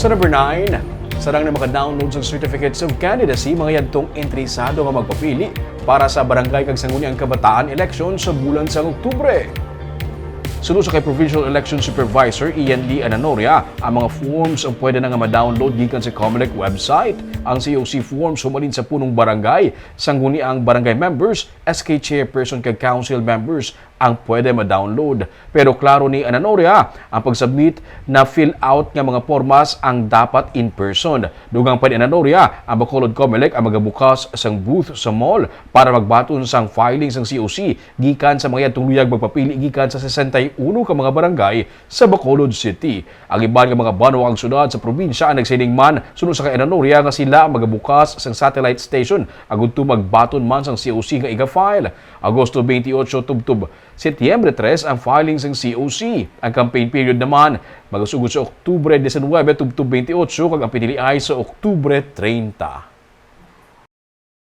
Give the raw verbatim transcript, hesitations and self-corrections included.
Sa number nine, sarang na maka-download sang Certificates of Candidacy mga yadtong interesado nga magpapili para sa barangay kag sangguniang kabataan election sa bulan sang Oktubre. Suno sa kay Provincial Election Supervisor Ian Lee Ananoria, ang mga forms ang pwede na nga ma-download gikan sa Comelec website. Ang C O C forms humalin sa punong barangay, sangguniang barangay members, S K chairperson kag council members ang pwede ma-download. Pero klaro ni Ananoria, ang pag-submit na fill out nga mga pormas ang dapat in person. Dugang pa ni Ananoria, ang Bacolod Comelec ang magabukas sang booth sa mall para magbaton sang filing sang C O C gikan sa mga yadtong luyag magpapili gikan sa sesenta y uno ka mga barangay sa Bacolod City. Ang iban nga mga banwa kag syudad sa probinsya ang nagsiling man suno sa kay Ananoria nga sila ang magabukas sang satellite station agud to magbaton man sang C O C nga iga-file. Agosto twenty-eight tubtob Setyembre tres ang filing sang C O C. Ang campaign period naman magasugod sa Oktubre diecinuebe tubtob twenty-eight kag ang piniliay sa Oktubre treinta.